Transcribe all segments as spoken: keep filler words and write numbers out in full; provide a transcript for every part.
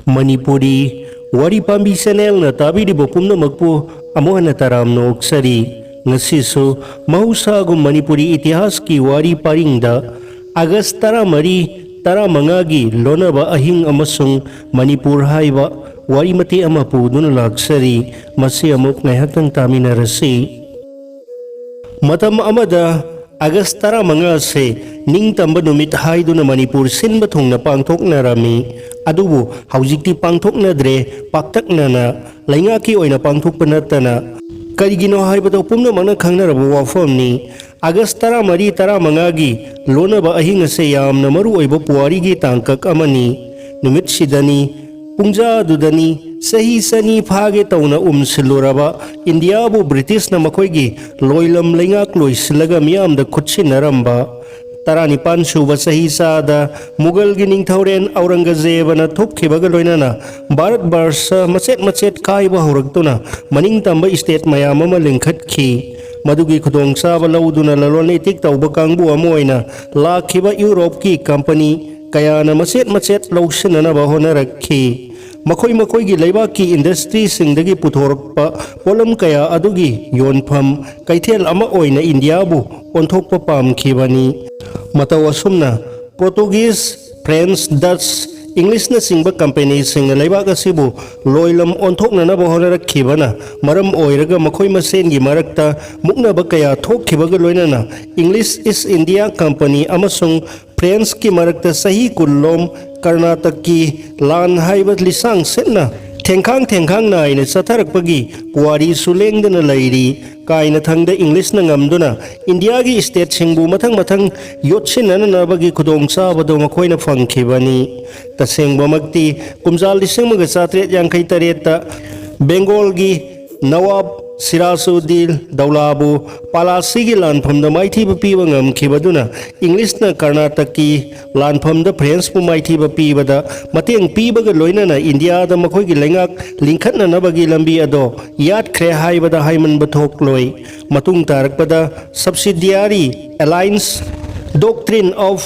ꯃꯅꯤꯄꯨꯔꯤ ꯋꯥꯔꯤ ꯄꯥꯝꯕꯤ ꯆꯦꯅꯦꯜꯅ ꯇꯥꯕꯤꯔꯤꯕ ꯄꯨꯝꯅꯃꯛꯄꯨ ꯑꯃꯨꯛ ꯍꯟꯅ ꯇꯔꯥꯝꯅ ꯑꯣꯛꯆꯔꯤ꯫ ꯉꯁꯤꯁꯨ ꯃꯍꯧꯁꯥꯒꯨꯝ ꯃꯅꯤꯄꯨꯔꯤ ꯏꯇꯤꯍꯥꯁꯀꯤ ꯋꯥꯔꯤ ꯄꯔꯤꯡꯗ ꯑꯥꯒꯁ ꯇꯔꯥꯃꯔꯤ, ꯇꯔꯥꯃꯉꯥꯒꯤ ꯂꯣꯟꯅꯕ ꯑꯍꯤꯡ ꯑꯃꯁꯨꯡ ꯃꯅꯤꯄꯨꯔ ꯍꯥꯏꯕ ꯋꯥꯔꯤ ꯃꯇꯦꯛ ꯑꯃ ꯄꯨꯗꯨꯅ ꯂꯥꯛꯆꯔꯤ꯫ ꯃꯁꯤ ꯑꯃꯨꯛ ꯉꯥꯏꯍꯥꯛꯇꯪ ꯇꯥꯃꯤꯟꯅꯔꯁꯤ꯫ ꯃꯇꯝ ꯑꯃꯗ ꯑꯥꯒꯁ ꯇꯔꯥꯃꯉꯥ ꯑꯁꯤ ꯅꯤꯡꯇꯝꯕ ꯅꯨꯃꯤꯠ ꯍꯥꯏꯗꯨꯅ ꯃꯅꯤꯄꯨꯔ ꯁꯤꯟꯕ ꯊꯨꯡꯅ ꯄꯥꯡꯊꯣꯛꯅꯔꯝꯃꯤ꯫ ꯑꯗꯨꯕꯨ ꯍꯧꯖꯤꯛꯇꯤ ꯄꯥꯡꯊꯣꯛꯅꯗ꯭ꯔꯦ, ꯄꯥꯛꯇꯛꯅꯅ ꯂꯩꯉꯥꯛꯀꯤ ꯑꯣꯏꯅ ꯄꯥꯡꯊꯣꯛꯄ ꯅꯠꯇꯅ꯫ ꯀꯔꯤꯒꯤꯅꯣ ꯍꯥꯏꯕꯗꯣ ꯄꯨꯝꯅꯃꯛꯅ ꯈꯪꯅꯔꯕ ꯋꯥꯐꯝꯅꯤ꯫ ꯑꯥꯒꯁ ꯇꯔꯥꯃꯔꯤ, ꯇꯔꯥꯃꯉꯥꯒꯤ ꯂꯣꯟꯅꯕ ꯑꯍꯤꯡ ꯑꯁꯤ ꯌꯥꯝꯅ ꯃꯔꯨ ꯑꯣꯏꯕ ꯄꯨꯋꯥꯔꯤꯒꯤ ꯇꯥꯡꯀꯛ ꯑꯃꯅꯤ꯫ ꯅꯨꯃꯤꯠꯁꯤꯗꯅꯤ, ꯄꯨꯡꯖꯥꯗꯨꯗꯅꯤ ꯆꯍꯤ ꯆꯅꯤ ꯐꯥꯒꯦ ꯇꯧꯅ ꯎꯝꯁꯤꯜꯂꯨꯔꯕ ꯏꯟꯗꯤꯌꯥꯕꯨ ꯕ꯭ꯔꯤꯇꯤꯁꯅ ꯃꯈꯣꯏꯒꯤ ꯂꯣꯏꯂꯝ ꯂꯩꯉꯥꯛ ꯂꯣꯏꯁꯤꯜꯂꯒ ꯃꯤꯌꯥꯝꯗ ꯈꯨꯠꯁꯤꯟꯅꯔꯝꯕ꯫ ꯇꯔꯥꯅꯤꯄꯥꯟ ꯁꯨꯕ ꯆꯍꯤ ꯆꯥꯗ ꯃꯨꯒꯜꯒꯤ ꯅꯤꯡꯊꯧꯔꯦꯟ ꯑꯧꯔꯪꯒꯖꯦꯕꯅ ꯊꯣꯛꯈꯤꯕꯒ ꯂꯣꯏꯅꯅ ꯚꯥꯔꯠ ꯕꯔꯁ ꯃꯆꯦꯠ ꯃꯆꯦꯠ ꯀꯥꯏꯕ ꯍꯧꯔꯛꯇꯨꯅ ꯃꯅꯤꯡ ꯇꯝꯕ ꯏꯁꯇꯦꯠ ꯃꯌꯥꯝ ꯑꯃ ꯂꯤꯡꯈꯠꯈꯤ꯫ ꯃꯗꯨꯒꯤ ꯈꯨꯗꯣꯡꯆꯥꯕ ꯂꯧꯗꯨꯅ ꯂꯂꯣꯟ ꯏꯇꯤꯛ ꯇꯧꯕ ꯀꯥꯡꯕꯨ ꯑꯃ ꯑꯣꯏꯅ ꯂꯥꯛꯈꯤꯕ ꯌꯨꯔꯣꯞꯀꯤ ꯀꯝꯄꯅꯤ ꯀꯌꯥꯅ ꯃꯆꯦꯠ ꯃꯆꯦꯠ ꯂꯧꯁꯤꯟꯅꯅꯕ ꯍꯣꯠꯅꯔꯛꯈꯤ꯫ ꯃꯈꯣꯏ ꯃꯈꯣꯏꯒꯤ ꯂꯩꯕꯥꯛꯀꯤ ꯏꯟꯗꯁꯇ꯭ꯔꯤꯁꯤꯡꯗꯒꯤ ꯄꯨꯊꯣꯔꯛꯄ ꯄꯣꯠꯂꯝ ꯀꯌꯥ ꯑꯗꯨꯒꯤ ꯌꯣꯟꯐꯝ ꯀꯩꯊꯦꯜ ꯑꯃ ꯑꯣꯏꯅ ꯏꯟꯗꯤꯌꯥꯕꯨ ꯑꯣꯟꯊꯣꯛꯄ ꯄꯥꯝꯈꯤꯕꯅꯤ꯫ ꯃꯇꯧ ꯑꯁꯨꯝꯅ ꯄꯣꯔꯇꯨꯒꯤꯖ, ꯐ꯭ꯔꯦꯟꯁ, ꯗꯠꯆ, ꯏꯪꯂꯤꯁꯅꯆꯤꯡꯕ ꯀꯝꯄꯦꯅꯤꯁꯤꯡꯅ ꯂꯩꯕꯥꯛ ꯑꯁꯤꯕꯨ ꯂꯣꯏꯂꯝ ꯑꯣꯟꯊꯣꯛꯅꯅꯕ ꯍꯣꯠꯅꯔꯛꯈꯤꯕꯅ ꯃꯔꯝ ꯑꯣꯏꯔꯒ ꯃꯈꯣꯏ ꯃꯁꯦꯟꯒꯤ ꯃꯔꯛꯇ ꯃꯨꯛꯅꯕ ꯀꯌꯥ ꯊꯣꯛꯈꯤꯕꯒ ꯂꯣꯏꯅꯅ ꯏꯪꯂꯤꯁ ꯏꯁ ꯏꯟꯗꯤꯌꯥ ꯀꯝꯄꯅꯤ ꯑꯃꯁꯨꯡ ꯐ꯭ꯔꯦꯟꯁꯀꯤ ꯃꯔꯛꯇ ꯆꯍꯤ ꯀꯨꯟꯂꯣꯝ ꯀꯔꯅꯥꯇꯛꯀꯤ ꯂꯥꯟ ꯍꯥꯏꯕ ꯂꯤꯁꯥꯡ ꯁꯤꯠꯅ ꯊꯦꯡꯈꯥꯡ ꯊꯦꯡꯈꯥꯡ ꯅꯥꯏꯅ ꯆꯠꯊꯔꯛꯄꯒꯤ ꯄꯨꯋꯥꯔꯤꯁꯨ ꯂꯦꯡꯗꯅ ꯂꯩꯔꯤ꯫ ꯀꯥꯏꯅꯊꯪꯗ ꯏꯪꯂꯤꯁꯅ ꯉꯝꯗꯨꯅ ꯏꯟꯗꯤꯌꯥꯒꯤ ꯏꯁꯇꯦꯠꯁꯤꯡꯕꯨ ꯃꯊꯪ ꯃꯊꯪ ꯌꯣꯠꯁꯤꯟꯅꯅꯅꯕꯒꯤ ꯈꯨꯗꯣꯡꯆꯥꯕꯗꯨ ꯃꯈꯣꯏꯅ ꯐꯪꯈꯤꯕꯅꯤ꯫ ꯇꯁꯦꯡꯕꯃꯛꯇꯤ ꯀꯨꯝꯖꯥ ꯂꯤꯁꯤꯡ ꯑꯃꯒ ꯆꯥꯇ꯭ꯔꯦꯠ ꯌꯥꯡꯈꯩ ꯇꯔꯦꯠꯇ ꯕꯦꯡꯒꯣꯜꯒꯤ ꯅꯋꯥꯕ ꯁꯤꯔꯥꯖꯎꯗꯤꯜ ꯗꯧꯂꯥꯕꯨ ꯄꯥꯂꯥꯁꯤꯒꯤ ꯂꯥꯟꯐꯝꯗ ꯃꯥꯏꯊꯤꯕ ꯄꯤꯕ ꯉꯝꯈꯤꯕꯗꯨꯅ ꯏꯪꯂꯤꯁꯅ ꯀꯔꯅꯥꯇꯛꯀꯤ ꯂꯥꯟꯐꯝꯗ ꯐ꯭ꯔꯦꯟꯁꯄꯨ ꯃꯥꯏꯊꯤꯕ ꯄꯤꯕꯗ ꯃꯇꯦꯡ ꯄꯤꯕꯒ ꯂꯣꯏꯅꯅ ꯏꯟꯗꯤꯌꯥꯗ ꯃꯈꯣꯏꯒꯤ ꯂꯩꯉꯥꯛ ꯂꯤꯡꯈꯠꯅꯅꯕꯒꯤ ꯂꯝꯕꯤ ꯑꯗꯣ ꯌꯥꯠꯈ꯭ꯔꯦ ꯍꯥꯏꯕꯗ ꯍꯥꯏꯃꯟꯕ ꯊꯣꯛꯂꯣꯏ꯫ ꯃꯇꯨꯡ ꯇꯥꯔꯛꯄꯗ subsidiary alliance doctrine of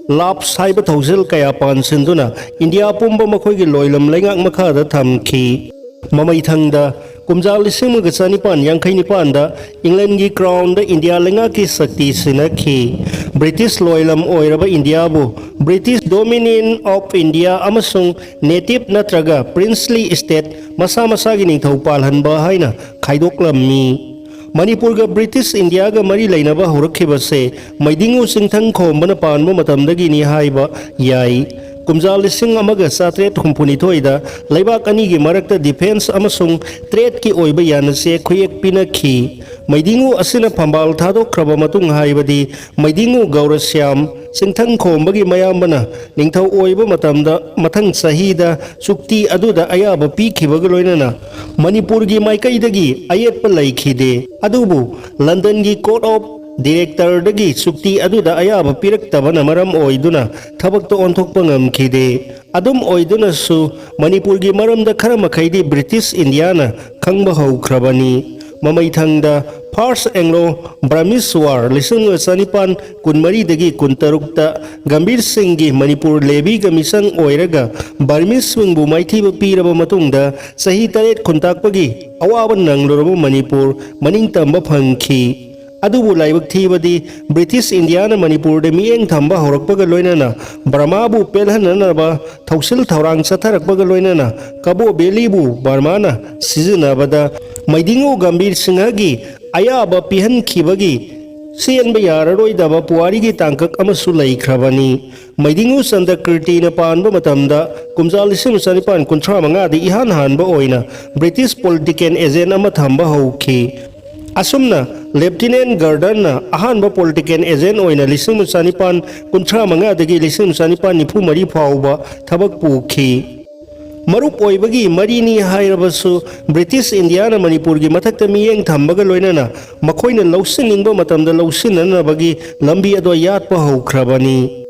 ꯂꯥꯞꯁ ꯍꯥꯏꯕ ꯊꯧꯁꯤꯜ ꯀꯌꯥ ꯄꯥꯟꯁꯤꯟꯗꯨꯅ ꯏꯟꯗꯤꯌꯥ ꯄꯨꯝꯕ ꯃꯈꯣꯏꯒꯤ ꯂꯣꯏꯂꯝ ꯂꯩꯉꯥꯛ ꯃꯈꯥꯗ ꯊꯝꯈꯤ꯫ ꯃꯃꯩꯊꯪꯗ, ꯀꯨꯝꯖꯥ ꯂꯤꯁꯤꯡ ꯑꯃꯒ ꯆꯅꯤꯄꯥꯟ ꯌꯥꯡꯈꯩ ꯅꯤꯄꯥꯟꯗ ꯏꯪꯂꯦꯟꯒꯤ ꯀ꯭ꯔꯥꯎꯟꯗ ꯏꯟꯗꯤꯌꯥ ꯂꯩꯉꯥꯛꯀꯤ ꯁꯛꯇꯤ ꯁꯤꯟꯅꯈꯤ꯫ ꯕ꯭ꯔꯤꯇꯤꯁ ꯂꯣꯏꯂꯝ ꯑꯣꯏꯔꯕ ꯏꯟꯗꯤꯌꯥꯕꯨ British Dominion of India ꯑꯃꯁꯨꯡ Native ꯅꯠꯇ꯭ꯔꯒ Princely State, ꯃꯁꯥ ꯃꯁꯥꯒꯤ ꯅꯤꯡꯊꯧ ꯄꯥꯜꯍꯟꯕ ꯍꯥꯏꯅ ꯈꯥꯏꯗꯣꯛꯂꯝꯃꯤ꯫ ꯃꯅꯤꯄꯨꯔꯒ ꯕ꯭ꯔꯤꯇꯤꯁ ꯏꯟꯗꯤꯌꯥꯒ ꯃꯔꯤ ꯂꯩꯅꯕ ꯍꯧꯔꯛꯈꯤꯕꯁꯦ ꯃꯩꯗꯤꯡꯉꯨ ꯆꯤꯡꯊꯪ ꯈꯣꯝꯕꯅ ꯄꯥꯟꯕ ꯃꯇꯝꯗꯒꯤꯅꯤ ꯍꯥꯏꯕ ꯌꯥꯏ꯫ ꯀꯨꯝꯖꯥ ꯂꯤꯁꯤꯡ ꯑꯃꯒ ꯆꯥꯇ꯭ꯔꯦꯠ ꯍꯨꯝꯐꯨꯅꯤꯊꯣꯏꯗ ꯂꯩꯕꯥꯛ ꯑꯅꯤꯒꯤ ꯃꯔꯛꯇ ꯗꯤꯐꯦꯟꯁ ꯑꯃꯁꯨꯡ ꯇ꯭ꯔꯦꯗꯀꯤ ꯑꯣꯏꯕ ꯌꯥꯅꯆꯦ ꯈꯨꯌꯦꯛ ꯄꯤꯅꯈꯤ꯫ ꯃꯩꯗꯤꯡꯉꯨ ꯑꯁꯤꯅ ꯐꯝꯕꯥꯜ ꯊꯥꯗꯣꯛꯈ꯭ꯔꯕ ꯃꯇꯨꯡ, ꯍꯥꯏꯕꯗꯤ ꯃꯩꯗꯤꯡꯉꯨ ꯒꯧꯔꯁ꯭ꯌꯥꯝ ꯆꯤꯡꯊꯪ ꯈꯣꯝꯕꯒꯤ ꯃꯌꯥꯝꯕꯅ ꯅꯤꯡꯊꯧ ꯑꯣꯏꯕ ꯃꯇꯝꯗ, ꯃꯊꯪ ꯆꯍꯤꯗ ꯆꯨꯛꯇꯤ ꯑꯗꯨꯗ ꯑꯌꯥꯕ ꯄꯤꯈꯤꯕꯒ ꯂꯣꯏꯅꯅ ꯃꯅꯤꯄꯨꯔꯒꯤ ꯃꯥꯏꯀꯩꯗꯒꯤ ꯑꯌꯦꯠꯄ ꯂꯩꯈꯤꯗꯦ꯫ ꯑꯗꯨꯕꯨ ꯂꯟꯗꯟꯒꯤ Court of Directorꯗꯒꯤ ꯆꯨꯛꯇꯤ ꯑꯗꯨꯗ ꯑꯌꯥꯕ ꯄꯤꯔꯛꯇꯕꯅ ꯃꯔꯝ ꯑꯣꯏꯗꯨꯅ ꯊꯕꯛꯇ ꯑꯣꯟꯊꯣꯛꯄ ꯉꯝꯈꯤꯗꯦ꯫ ꯑꯗꯨꯝ ꯑꯣꯏꯗꯨꯅꯁꯨ, ꯃꯅꯤꯄꯨꯔꯒꯤ ꯃꯔꯝꯗ ꯈꯔ ꯃꯈꯩꯗꯤ ꯕ꯭ꯔꯤꯇꯤꯁ ꯏꯟꯗꯤꯌꯥꯅ ꯈꯪꯕ ꯍꯧꯈ꯭ꯔꯕꯅꯤ꯫ ꯃꯃꯩꯊꯪꯗ, First Anglo Burmese War ꯂꯤꯁꯤꯡ ꯑꯃꯒ ꯆꯅꯤꯄꯥꯟ ꯀꯨꯟꯃꯔꯤꯗꯒꯤ ꯀꯨꯟꯇꯔꯨꯛꯇ ꯒꯝꯚꯤꯔ ꯁꯤꯡꯒꯤ ꯃꯅꯤꯄꯨꯔ ꯂꯦꯚꯤꯒ ꯃꯤꯆꯪ ꯑꯣꯏꯔꯒ ꯕꯔꯃꯤꯁꯁꯤꯡꯕꯨ ꯃꯥꯏꯊꯤꯕ ꯄꯤꯔꯕ ꯃꯇꯨꯡꯗ, ꯆꯍꯤ ꯇꯔꯦꯠ ꯈꯨꯟꯇꯥꯛꯄꯒꯤ ꯑꯋꯥꯕ ꯅꯪꯂꯨꯔꯕ ꯃꯅꯤꯄꯨꯔ ꯃꯅꯤꯡꯇꯝꯕ ꯐꯪꯈꯤ꯫ ꯑꯗꯨꯕꯨ ꯂꯥꯏꯕꯛ ꯊꯤꯕꯗꯤ, ꯕ꯭ꯔꯤꯇꯤꯁ ꯏꯟꯗꯤꯌꯥꯅ ꯃꯅꯤꯄꯨꯔꯗ ꯃꯤꯠꯌꯦꯡ ꯊꯝꯕ ꯍꯧꯔꯛꯄꯒ ꯂꯣꯏꯅꯅ ꯕꯔꯃꯥꯕꯨ ꯄꯦꯜꯍꯟꯅꯅꯕ ꯊꯧꯁꯤꯜ ꯊꯧꯔꯥꯡ ꯆꯠꯊꯔꯛꯄꯒ ꯂꯣꯏꯅꯅ ꯀꯕꯣ ꯚꯦꯂꯤꯕꯨ ꯕꯔꯃꯥꯅ ꯁꯤꯖꯤꯟꯅꯕꯗ ꯃꯩꯗꯤꯡꯉꯨ ꯒꯝꯚꯤꯔ ꯁꯤꯡꯍꯒꯤ ꯑꯌꯥꯕ ꯄꯤꯍꯟꯈꯤꯕꯒꯤ ꯆꯦꯟꯕ ꯌꯥꯔꯔꯣꯏꯗꯕ ꯄꯨꯋꯥꯔꯤꯒꯤ ꯇꯥꯡꯀꯛ ꯑꯃꯁꯨ ꯂꯩꯈ꯭ꯔꯕꯅꯤ꯫ ꯃꯩꯗꯤꯡꯉꯨ ꯆꯟꯗ꯭ꯔꯀꯤꯔꯇꯤꯅ ꯄꯥꯟꯕ ꯃꯇꯝꯗ ꯀꯨꯝꯖꯥ ꯂꯤꯁꯤꯡ ꯑꯃ ꯆꯅꯤꯄꯥꯟ ꯀꯨꯟꯊ꯭ꯔꯥ ꯃꯉꯥꯗ ꯏꯍꯥꯟ ꯍꯥꯟꯕ ꯑꯣꯏꯅ ꯕ꯭ꯔꯤꯇꯤꯁ ꯄꯣꯂꯤꯇꯤꯀꯦꯜ ꯑꯦꯖꯦꯟ ꯑꯃ ꯊꯝꯕ ꯍꯧꯈꯤ꯫ ꯑꯁꯨꯝꯅ ꯂꯦꯐꯇꯤꯅꯦꯟ ꯒꯔꯗꯟꯅ ꯑꯍꯥꯟꯕ ꯄꯣꯂꯤꯇꯤꯀꯦꯜ ꯑꯦꯖꯦꯟ ꯑꯣꯏꯅ ꯂꯤꯁꯤꯡ ꯑꯃ ꯆꯅꯤꯄꯥꯟ ꯀꯨꯟꯊ꯭ꯔꯥ ꯃꯉꯥꯗꯒꯤ ꯂꯤꯁꯤꯡ ꯑꯃ ꯆꯅꯤꯄꯥꯟ ꯅꯤꯐꯨ ꯃꯔꯤ ꯐꯥꯎꯕ ꯊꯕꯛ ꯄꯨꯈꯤ꯫ ꯃꯔꯨꯞ ꯑꯣꯏꯕꯒꯤ ꯃꯔꯤꯅꯤ ꯍꯥꯏꯔꯕꯁꯨ, ꯕ꯭ꯔꯤꯇꯤꯁ ꯏꯟꯗꯤꯌꯥꯅ ꯃꯅꯤꯄꯨꯔꯒꯤ ꯃꯊꯛꯇ ꯃꯤꯠꯌꯦꯡ ꯊꯝꯕꯒ ꯂꯣꯏꯅꯅ ꯃꯈꯣꯏꯅ ꯂꯧꯁꯤꯟꯅꯤꯡꯕ ꯃꯇꯝꯗ ꯂꯧꯁꯤꯟꯅꯅꯕꯒꯤ ꯂꯝꯕꯤ ꯑꯗꯣ ꯌꯥꯠꯄ ꯍꯧꯈ꯭ꯔꯕꯅꯤ꯫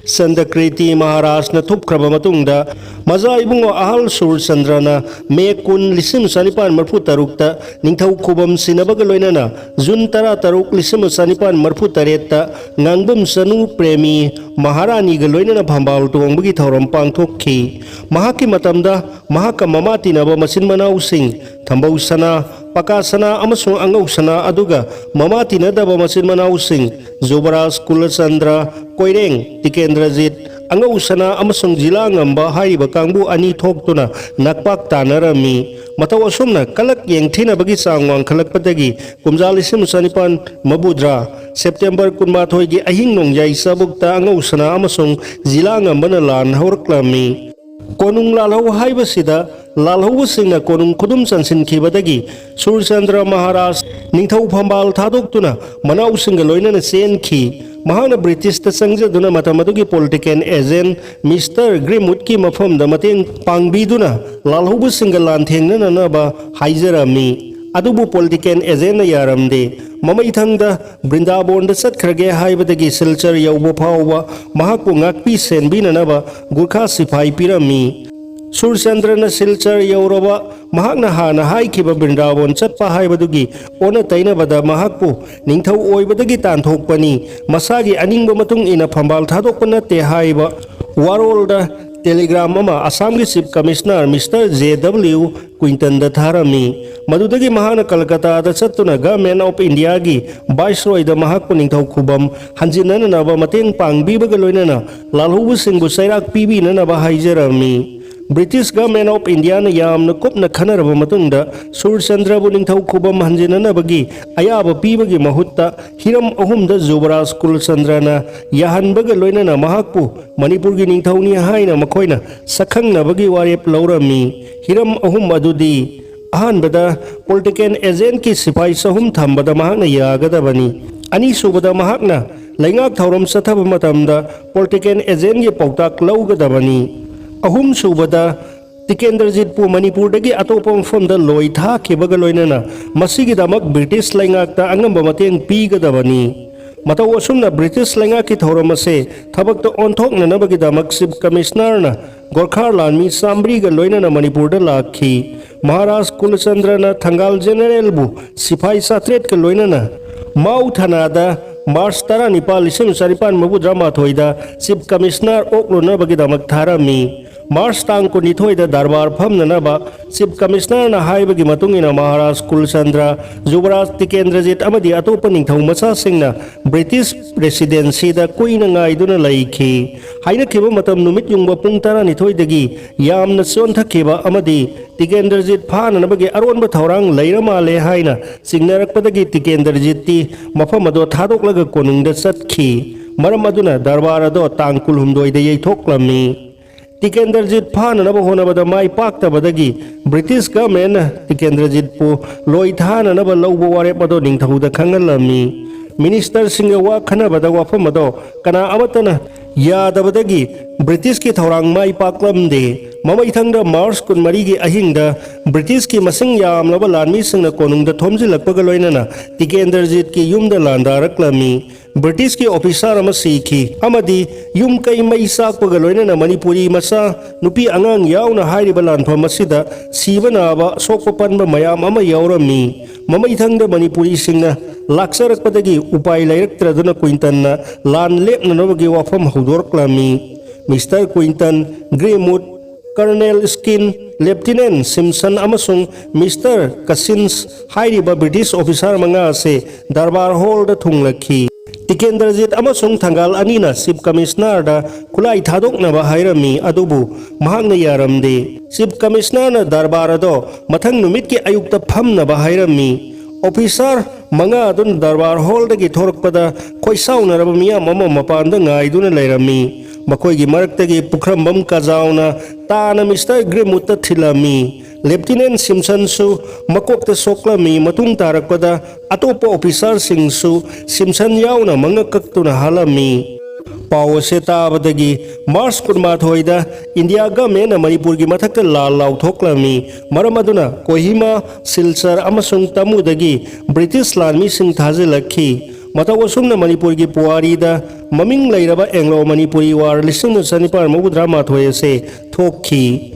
ꯁꯟꯗꯀ꯭ꯔꯤꯇꯤ ꯃꯍꯥꯔꯥꯖꯅ ꯊꯨꯞꯈ꯭ꯔꯕ ꯃꯇꯨꯡꯗ, ꯃꯖꯥ ꯏꯕꯨꯡꯉꯣ ꯑꯍꯜ ꯁꯨꯔꯆꯟꯗ꯭ꯔꯅ ꯃꯦ ꯀꯨꯟ, ꯂꯤꯁꯤꯡ ꯆꯥꯅꯤꯄꯥꯟ ꯃꯔꯐꯨ ꯇꯔꯨꯛꯇ ꯅꯤꯡꯊꯧ ꯈꯨꯕꯝ ꯁꯤꯟꯅꯕꯒ ꯂꯣꯏꯅꯅ ꯖꯨꯟ ꯇꯔꯥꯇꯔꯨꯛ, ꯂꯤꯁꯤꯡ ꯆꯥꯅꯤꯄꯥꯟ ꯃꯔꯐꯨ ꯇꯔꯦꯠꯇ ꯉꯥꯡꯕꯝ ꯆꯅꯨ ꯄ꯭ꯔꯦꯃꯤ ꯃꯍꯥꯔꯥꯅꯤꯒ ꯂꯣꯏꯅꯅ ꯐꯝꯕꯥꯜ ꯇꯣꯡꯕꯒꯤ ꯊꯧꯔꯝ ꯄꯥꯡꯊꯣꯛꯈꯤ꯫ ꯃꯍꯥꯛꯀꯤ ꯃꯇꯝꯗ ꯃꯍꯥꯛꯀ ꯃꯃꯥ ꯇꯤꯟꯅꯕ ꯃꯆꯤꯟ ꯃꯅꯥꯎꯁꯤꯡ ꯊꯝꯕꯧ ꯁꯅꯥ, ꯄꯀꯥ ꯁꯅꯥ ꯑꯃꯁꯨꯡ ꯑꯉꯧ ꯁꯅꯥ, ꯑꯗꯨꯒ ꯃꯃꯥ ꯇꯤꯟꯅꯗꯕ ꯃꯆꯤꯟ ꯃꯅꯥꯎꯁꯤꯡ ꯖꯨꯕꯔꯥꯖ ꯀꯨꯂꯆꯟꯗ꯭ꯔ, ꯀꯣꯏꯔꯦꯡ ꯇꯤꯀꯦꯟꯗ꯭ꯔꯖꯤꯠ, ꯑꯉꯧ ꯁꯅꯥ ꯑꯃꯁꯨꯡ ꯖꯤꯂꯥ ꯉꯝꯕ ꯍꯥꯏꯔꯤꯕ ꯀꯥꯡꯕꯨ ꯑꯅꯤ ꯊꯣꯛꯇꯨꯅ ꯅꯛꯄꯥꯛ ꯇꯥꯟꯅꯔꯝꯃꯤ꯫ ꯃꯇꯧ ꯑꯁꯨꯝꯅ ꯀꯂꯛ ꯌꯦꯡꯊꯤꯅꯕꯒꯤ ꯆꯥꯡ ꯋꯥꯡꯈꯠꯂꯛꯄꯗꯒꯤ ꯀꯨꯝꯖꯥ ꯂꯤꯁꯤꯡ ꯆꯥꯅꯤꯄꯥꯟ ꯃꯧꯗ꯭ꯔꯥ, ꯁꯦꯞꯇꯦꯝꯕꯔ ꯀꯨꯟꯃꯥꯊꯣꯏꯒꯤ ꯑꯍꯤꯡ ꯅꯣꯡꯌꯥꯏ ꯆꯥꯕꯨꯛꯇ ꯑꯉꯧ ꯁꯅꯥ ꯑꯃꯁꯨꯡ ꯖꯤꯂꯥ ꯉꯝꯕꯅ ꯂꯥꯟ ꯍꯧꯔꯛꯂꯝꯃꯤ꯫ ꯀꯣꯅꯨꯡ ꯂꯥꯜꯍꯧ ꯍꯥꯏꯕꯁꯤꯗ ꯂꯥꯜꯍꯧꯕꯁꯤꯡꯅ ꯀꯣꯅꯨꯡ ꯈꯨꯗꯨꯝ ꯆꯟꯁꯤꯟꯈꯤꯕꯗꯒꯤ ꯁꯨꯔꯆꯟꯗ꯭ꯔ ꯃꯍꯥꯔꯥꯖ ꯅꯤꯡꯊꯧ ꯐꯝꯕꯥꯜ ꯊꯥꯗꯣꯛꯇꯨꯅ ꯃꯅꯥꯎꯁꯤꯡꯒ ꯂꯣꯏꯅꯅ ꯆꯦꯟꯈꯤ꯫ ꯃꯍꯥꯛꯅ ꯕ꯭ꯔꯤꯇꯤꯁꯇ ꯆꯪꯖꯗꯨꯅ ꯃꯇꯝ ꯑꯗꯨꯒꯤ ꯄꯣꯂꯤꯇꯤꯀꯦꯜ ꯑꯦꯖꯦꯟ ꯃꯤꯁꯇꯔ ꯒ꯭ꯔꯤꯝꯋꯨꯗꯀꯤ ꯃꯐꯝꯗ ꯃꯇꯦꯡ ꯄꯥꯡꯕꯤꯗꯨꯅ ꯂꯥꯜꯍꯧꯕꯁꯤꯡꯒ ꯂꯥꯟꯊꯦꯡꯅꯅꯕ ꯍꯥꯏꯖꯔꯝꯃꯤ꯫ ꯑꯗꯨꯕꯨ ꯄꯣꯂꯤꯇꯤꯀꯦꯜ ꯑꯦꯖꯦꯟꯅ ꯌꯥꯔꯝꯗꯦ꯫ ꯃꯃꯩꯊꯪꯗ ꯕ꯭ꯔꯤꯟꯗꯥꯕꯣꯟꯗ ꯆꯠꯈ꯭ꯔꯒꯦ ꯍꯥꯏꯕꯗꯒꯤ ꯁꯤꯜꯆꯔ ꯌꯧꯕ ꯐꯥꯎꯕ ꯃꯍꯥꯛꯄꯨ ꯉꯥꯛꯄꯤ ꯁꯦꯟꯕꯤꯅꯅꯕ ꯒꯨꯔꯈꯥ ꯁꯤꯐꯥꯏ ꯄꯤꯔꯝꯃꯤ꯫ ꯁꯨꯔꯆꯟꯗ꯭ꯔꯅ ꯁꯤꯜꯆꯔ ꯌꯧꯔꯕ ꯃꯍꯥꯛꯅ ꯍꯥꯟꯅ ꯍꯥꯏꯈꯤꯕ ꯕ꯭ꯔꯤꯟꯗꯥꯕꯣꯟ ꯆꯠꯄ ꯍꯥꯏꯕꯗꯨꯒꯤ ꯑꯣꯟꯅ ꯇꯩꯅꯕꯗ ꯃꯍꯥꯛꯄꯨ ꯅꯤꯡꯊꯧ ꯑꯣꯏꯕꯗꯒꯤ ꯇꯥꯟꯊꯣꯛꯄꯅꯤ, ꯃꯁꯥꯒꯤ ꯑꯅꯤꯡꯕ ꯃꯇꯨꯡ ꯏꯟꯅ ꯐꯝꯕꯥꯜ ꯊꯥꯗꯣꯛꯄ ꯅꯠꯇꯦ ꯍꯥꯏꯕ ꯋꯥꯔꯣꯜꯗ ꯇꯦꯂꯤꯒ꯭ꯔꯥꯝ ꯑꯃ ꯑꯁꯥꯝꯒꯤ chief commissioner mister J W ꯀ꯭ꯋꯤꯟꯇꯟꯗ ꯊꯥꯔꯝꯃꯤ꯫ ꯃꯗꯨꯗꯒꯤ ꯃꯍꯥꯛꯅ ꯀꯜꯀꯇꯥꯗ ꯆꯠꯇꯨꯅ ꯒꯚꯔꯟꯃꯦꯟꯠ ꯑꯣꯐ ꯏꯟꯗꯤꯌꯥꯒꯤ ꯚꯥꯏꯁꯔꯣꯏꯗ ꯃꯍꯥꯛꯄꯨ ꯅꯤꯡꯊꯧ ꯈꯨꯕꯝ ꯍꯟꯖꯤꯟꯅꯅꯕ ꯃꯇꯦꯡ ꯄꯥꯡꯕꯤꯕꯒ ꯂꯣꯏꯅꯅ ꯂꯥꯜꯍꯧꯕꯁꯤꯡꯕꯨ ꯆꯩꯔꯥꯛ ꯄꯤꯕꯤꯅꯅꯕ ꯍꯥꯏꯖꯔꯝꯃꯤ꯫ ꯕ꯭ꯔꯤꯇꯤꯁ ꯒꯚꯔꯟꯃꯦꯟꯠ ꯑꯣꯐ ꯏꯟꯗꯤꯌꯥꯅ ꯌꯥꯝꯅ ꯀꯨꯞꯅ ꯈꯟꯅꯔꯕ ꯃꯇꯨꯡꯗ ꯁꯨꯔꯆꯟꯗ꯭ꯔꯕꯨ ꯅꯤꯡꯊꯧ ꯈꯨꯕꯝ ꯍꯟꯖꯤꯟꯅꯅꯕꯒꯤ ꯑꯌꯥꯕ ꯄꯤꯕꯒꯤ ꯃꯍꯨꯠꯇ ꯍꯤꯔꯝ ꯑꯍꯨꯝꯗ ꯖꯨꯕꯔꯥꯖ ꯀꯨꯜꯆꯟꯗ꯭ꯔꯅ ꯌꯥꯍꯟꯕꯒ ꯂꯣꯏꯅꯅ ꯃꯍꯥꯛꯄꯨ ꯃꯅꯤꯄꯨꯔꯒꯤ ꯅꯤꯡꯊꯧꯅꯤ ꯍꯥꯏꯅ ꯃꯈꯣꯏꯅ ꯁꯛꯈꯪꯅꯕꯒꯤ ꯋꯥꯔꯦꯞ ꯂꯧꯔꯝꯃꯤ꯫ ꯍꯤꯔꯝ ꯑꯍꯨꯝ ꯑꯗꯨꯗꯤ, ꯑꯍꯥꯟꯕꯗ, ꯄꯣꯂꯤꯇꯤꯀꯦꯜ ꯑꯦꯖꯦꯟꯠꯀꯤ ꯁꯤꯐꯥꯏ ꯆꯍꯨꯝ ꯊꯝꯕꯗ ꯃꯍꯥꯛꯅ ꯌꯥꯒꯗꯕꯅꯤ꯫ ꯑꯅꯤꯁꯨꯕꯗ, ꯃꯍꯥꯛꯅ ꯂꯩꯉꯥꯛ ꯊꯧꯔꯝ ꯆꯠꯊꯕ ꯃꯇꯝꯗ ꯄꯣꯂꯤꯇꯤꯀꯦꯜ ꯑꯦꯖꯦꯟꯠꯀꯤ ꯄꯥꯎꯇꯥꯛ ꯂꯧꯒꯗꯕꯅꯤ꯫ ꯑꯍꯨꯝꯁꯨꯕꯗ, ꯇꯤꯀꯦꯟꯗ꯭ꯔꯖꯤꯠꯄꯨ ꯃꯅꯤꯄꯨꯔꯗꯒꯤ ꯑꯇꯣꯞꯄ ꯃꯐꯝꯗ ꯂꯣꯏ ꯊꯥꯈꯤꯕꯒ ꯂꯣꯏꯅꯅ ꯃꯁꯤꯒꯤꯗꯃꯛ ꯕ꯭ꯔꯤꯇꯤꯁ ꯂꯩꯉꯥꯛꯇ ꯑꯉꯝꯕ ꯃꯇꯦꯡ ꯄꯤꯒꯗꯕꯅꯤ꯫ ꯃꯇꯧ ꯑꯁꯨꯝꯅ ꯕ꯭ꯔꯤꯇꯤꯁ ꯂꯩꯉꯥꯛꯀꯤ ꯊꯧꯔꯝ ꯑꯁꯦ ꯊꯕꯛꯇ ꯑꯣꯟꯊꯣꯛꯅꯅꯕꯒꯤꯗꯃꯛ ꯆꯤꯐ ꯀꯃꯤꯁꯅꯔꯅ ꯒꯣꯔꯈꯥ ꯂꯥꯟꯃꯤ ꯆꯥꯃꯔꯤꯒ ꯂꯣꯏꯅꯅ ꯃꯅꯤꯄꯨꯔꯗ ꯂꯥꯛꯈꯤ꯫ ꯃꯍꯥꯔꯥꯖ ꯀꯨꯂꯆꯟꯗ꯭ꯔꯅ ꯊꯪꯒꯥꯜ ꯖꯦꯅꯔꯦꯜꯕꯨ ꯁꯤꯐꯥꯏ ꯆꯥꯇ꯭ꯔꯦꯠꯀ ꯂꯣꯏꯅꯅ ꯃꯥꯎ ꯊꯅꯥꯗ ꯃꯥꯔꯆ ꯇꯔꯥꯅꯤꯄꯥꯜ, ꯂꯤꯁꯤꯡ ꯆꯥꯅꯤꯄꯥꯟ ꯃꯧꯗ꯭ꯔꯥ ꯃꯥꯊꯣꯏꯗ ꯆꯤꯐ ꯀꯃꯤꯁꯅꯔ ꯑꯣꯛꯂꯨꯅꯕꯒꯤꯗꯃꯛ ꯊꯥꯔꯝꯃꯤ꯫ ꯃꯥꯔꯆ ꯇꯥꯡ ꯀꯨꯟꯅꯤꯊꯣꯏꯗ ꯗꯔꯕꯥꯔ ꯐꯝꯅꯅꯕ ꯆꯤꯐ ꯀꯃꯤꯁꯅꯔꯅ ꯍꯥꯏꯕꯒꯤ ꯃꯇꯨꯡ ꯏꯟꯅ ꯃꯍꯥꯔꯥꯖ ꯀꯨꯜꯆꯟꯗ꯭ꯔ, ꯌꯨꯕꯔꯥꯖ ꯇꯤꯀꯦꯟꯗ꯭ꯔꯖꯤꯠ ꯑꯃꯗꯤ ꯑꯇꯣꯞꯄ ꯅꯤꯡꯊꯧ ꯃꯆꯥꯁꯤꯡꯅ ꯕ꯭ꯔꯤꯇꯤꯁ ꯔꯦꯁꯤꯗꯦꯟꯁꯤꯗ ꯀꯨꯏꯅ ꯉꯥꯏꯗꯨꯅ ꯂꯩꯈꯤ꯫ ꯍꯥꯏꯅꯈꯤꯕ ꯃꯇꯝ ꯅꯨꯃꯤꯠ ꯌꯨꯡꯕ ꯄꯨꯡ ꯇꯔꯥꯅꯤꯊꯣꯏꯗꯒꯤ ꯌꯥꯝꯅ ꯆꯣꯟꯊꯈꯤꯕ ꯑꯃꯗꯤ ꯇꯤꯀꯦꯟꯗ꯭ꯔꯖꯤꯠ ꯐꯥꯅꯅꯕꯒꯤ ꯑꯔꯣꯟꯕ ꯊꯧꯔꯥꯡ ꯂꯩꯔ ꯃꯥꯜꯂꯦ ꯍꯥꯏꯅ ꯆꯤꯡꯅꯔꯛꯄꯗꯒꯤ ꯇꯤꯀꯦꯟꯗ꯭ꯔꯖꯤꯠꯇꯤ ꯃꯐꯝ ꯑꯗꯣ ꯊꯥꯗꯣꯛꯂꯒ ꯀꯣꯅꯨꯡꯗ ꯆꯠꯈꯤ꯫ ꯃꯔꯝ ꯑꯗꯨꯅ ꯗꯔꯕꯥꯔ ꯑꯗꯣ ꯇꯥꯡ ꯀꯨꯟꯍꯨꯝꯗꯣꯏꯗ ꯌꯩꯊꯣꯛꯂꯝꯃꯤ꯫ ꯇꯤꯀꯦꯟꯗ꯭ꯔꯖꯤꯠ ꯐꯥꯅꯅꯕ ꯍꯣꯠꯅꯕꯗ ꯃꯥꯏ ꯄꯥꯛꯇꯕꯗꯒꯤ ꯕ꯭ꯔꯤꯇꯤꯁ ꯒꯚꯔꯟꯃꯦꯟꯅ ꯇꯤꯀꯦꯟꯗ꯭ꯔꯖꯤꯠꯄꯨ ꯂꯣꯏ ꯊꯥꯅꯅꯕ ꯂꯧꯕ ꯋꯥꯔꯦꯞ ꯑꯗꯣ ꯅꯤꯡꯊꯧꯗ ꯈꯪꯍꯜꯂꯝꯃꯤ꯫ ꯃꯤꯅꯤꯁꯇꯔꯁꯤꯡꯒ ꯋꯥ ꯈꯟꯅꯕꯗ ꯋꯥꯐꯝ ꯑꯗꯣ ꯀꯅꯥ ꯑꯃꯠꯇꯅ ꯌꯥꯗꯕꯗꯒꯤ ꯕ꯭ꯔꯤꯇꯤꯁꯀꯤ ꯊꯧꯔꯥꯡ ꯃꯥꯏ ꯄꯥꯛꯂꯝꯗꯦ꯫ ꯃꯃꯩꯊꯪꯗ ꯃꯥꯔꯆ ꯀꯨꯟꯃꯔꯤꯒꯤ ꯑꯍꯤꯡꯗ ꯕ꯭ꯔꯤꯇꯤꯁꯀꯤ ꯃꯁꯤꯡ ꯌꯥꯝꯂꯕ ꯂꯥꯟꯃꯤꯁꯤꯡꯅ ꯀꯣꯅꯨꯡꯗ ꯊꯣꯝꯖꯤꯜꯂꯛꯄꯒ ꯂꯣꯏꯅꯅ ꯇꯤꯀꯦꯟꯗ꯭ꯔꯖꯤꯠꯀꯤ ꯌꯨꯝꯗ ꯂꯥꯟꯗꯥꯔꯛꯂꯝꯃꯤ꯫ ꯕ꯭ꯔꯤꯇꯤꯁꯀꯤ ꯑꯣꯐꯤꯁꯥꯔ ꯑꯃ ꯁꯤꯈꯤ ꯑꯃꯗꯤ ꯌꯨꯝ ꯀꯩ ꯃꯩ ꯆꯥꯛꯄꯒ ꯂꯣꯏꯅꯅ ꯃꯅꯤꯄꯨꯔꯤ ꯃꯆꯥ, ꯅꯨꯄꯤ ꯑꯉꯥꯡ ꯌꯥꯎꯅ ꯍꯥꯏꯔꯤꯕ ꯂꯥꯟꯐꯝ ꯑꯁꯤꯗ ꯁꯤꯕ ꯅꯥꯕ, ꯁꯣꯛꯄ ꯄꯟꯕ ꯃꯌꯥꯝ ꯑꯃ ꯌꯥꯎꯔꯝꯃꯤ꯫ ꯃꯃꯩꯊꯪꯗ ꯃꯅꯤꯄꯨꯔꯤꯁꯤꯡꯅ ꯂꯥꯛꯆꯔꯛꯄꯗꯒꯤ ꯎꯄꯥꯏ ꯂꯩꯔꯛꯇ꯭ꯔꯗꯨꯅ ꯀ꯭ꯋꯤꯟꯇꯟꯅ ꯂꯥꯟ ꯂꯦꯞꯅꯅꯕꯒꯤ ꯋꯥꯐꯝ ꯍꯧꯗꯣꯔꯛꯂꯝꯃꯤ꯫ ꯃꯤꯁꯇꯔ ꯀ꯭ꯋꯤꯟꯇꯟ, ꯒ꯭ꯔꯦꯃꯨꯠ, ꯀꯔꯅꯦꯜ ꯁ꯭ꯀꯤꯟ, ꯂꯦꯞꯇꯤꯅꯦꯟ ꯁꯤꯝꯁꯟ ꯑꯃꯁꯨꯡ ꯃꯤꯁꯇꯔ ꯀꯁꯤꯟꯁ ꯍꯥꯏꯔꯤꯕ ꯕ꯭ꯔꯤꯇꯤꯁ ꯑꯣꯐꯤꯁꯥꯔ ꯃꯉꯥ ꯑꯁꯦ ꯗꯔꯕꯥꯔ ꯍꯣꯜꯗ ꯊꯨꯡꯂꯈꯤ꯫ ꯇꯤꯀꯦꯟꯗ꯭ꯔꯖꯤꯠ ꯑꯃꯁꯨꯡ ꯊꯪꯒꯥꯜ ꯑꯅꯤꯅ ꯆꯤꯐ ꯀꯃꯤꯁꯅꯔꯗ ꯈꯨꯠꯂꯥꯏ ꯊꯥꯗꯣꯛꯅꯕ ꯍꯥꯏꯔꯝꯃꯤ, ꯑꯗꯨꯕꯨ ꯃꯍꯥꯛꯅ ꯌꯥꯔꯝꯗꯦ꯫ ꯆꯤꯐ ꯀꯃꯤꯁꯅꯔꯅ ꯗꯔꯕꯥꯔ ꯑꯗꯣ ꯃꯊꯪ ꯅꯨꯃꯤꯠꯀꯤ ꯑꯌꯨꯛꯇ ꯐꯝꯅꯕ ꯍꯥꯏꯔꯝꯃꯤ꯫ ꯑꯣꯐꯤꯁꯥꯔ ꯃꯉꯥ ꯑꯗꯨꯅ ꯗꯔꯕꯥꯔ ꯍꯣꯜꯗꯒꯤ ꯊꯣꯔꯛꯄꯗ ꯈꯣꯏꯁꯥꯎꯅꯔꯕ ꯃꯤꯌꯥꯝ ꯑꯃ ꯃꯄꯥꯟꯗ ꯉꯥꯏꯗꯨꯅ ꯂꯩꯔꯝꯃꯤ꯫ ꯃꯈꯣꯏꯒꯤ ꯃꯔꯛꯇꯒꯤ ꯄꯨꯈ꯭ꯔꯝꯕꯝ ꯀꯖꯥꯎꯅ ꯇꯥꯅ ꯃꯤꯁꯇꯔ ꯒ꯭ꯔꯦꯃꯨꯠꯇ ꯊꯤꯜꯂꯝꯃꯤ꯫ ꯂꯦꯞꯇꯤꯅꯦꯟ ꯁꯤꯝꯁꯟꯁꯨ ꯃꯀꯣꯛꯇ ꯁꯣꯛꯂꯝꯃꯤ꯫ ꯃꯇꯨꯡ ꯇꯥꯔꯛꯄꯗ ꯑꯇꯣꯞꯄ ꯑꯣꯐꯤꯁꯥꯔꯁꯤꯡꯁꯨ ꯁꯤꯝꯁꯟ ꯌꯥꯎꯅ ꯃꯉꯛ ꯀꯛꯇꯨꯅ ꯍꯥꯜꯂꯝꯃꯤ꯫ ꯄꯥꯎ ꯑꯁꯤ ꯇꯥꯕꯗꯒꯤ ꯃꯥꯔꯆ ꯀꯨꯟꯃꯥꯊꯣꯏꯗ ꯏꯟꯗꯤꯌꯥ ꯒꯚꯔꯟꯃꯦꯟꯅ ꯃꯅꯤꯄꯨꯔꯒꯤ ꯃꯊꯛꯇ ꯂꯥꯜ ꯂꯥꯎꯊꯣꯛꯂꯝꯃꯤ꯫ ꯃꯔꯝ ꯑꯗꯨꯅ ꯀꯣꯍꯤꯃꯥ, ꯁꯤꯜꯆꯔ ꯑꯃꯁꯨꯡ ꯇꯃꯨꯗꯒꯤ ꯕ꯭ꯔꯤꯇꯤꯁ ꯂꯥꯟꯃꯤꯁꯤꯡ ꯊꯥꯖꯤꯜꯂꯛꯈꯤ꯫ ꯃꯇꯧ ꯑꯁꯨꯝꯅ ꯃꯅꯤꯄꯨꯔꯒꯤ ꯄꯨꯋꯥꯔꯤꯗ ꯃꯃꯤꯡ ꯂꯩꯔꯕ ꯑꯦꯡꯂꯣ ꯃꯅꯤꯄꯨꯔꯤ ꯋꯥꯔ ꯂꯤꯁꯤꯡ ꯑꯃ ꯆꯅꯤꯄꯥꯟ ꯃꯧꯗ꯭ꯔꯥ ꯃꯥꯊꯣꯏ ꯑꯁꯦ ꯊꯣꯛꯈꯤ꯫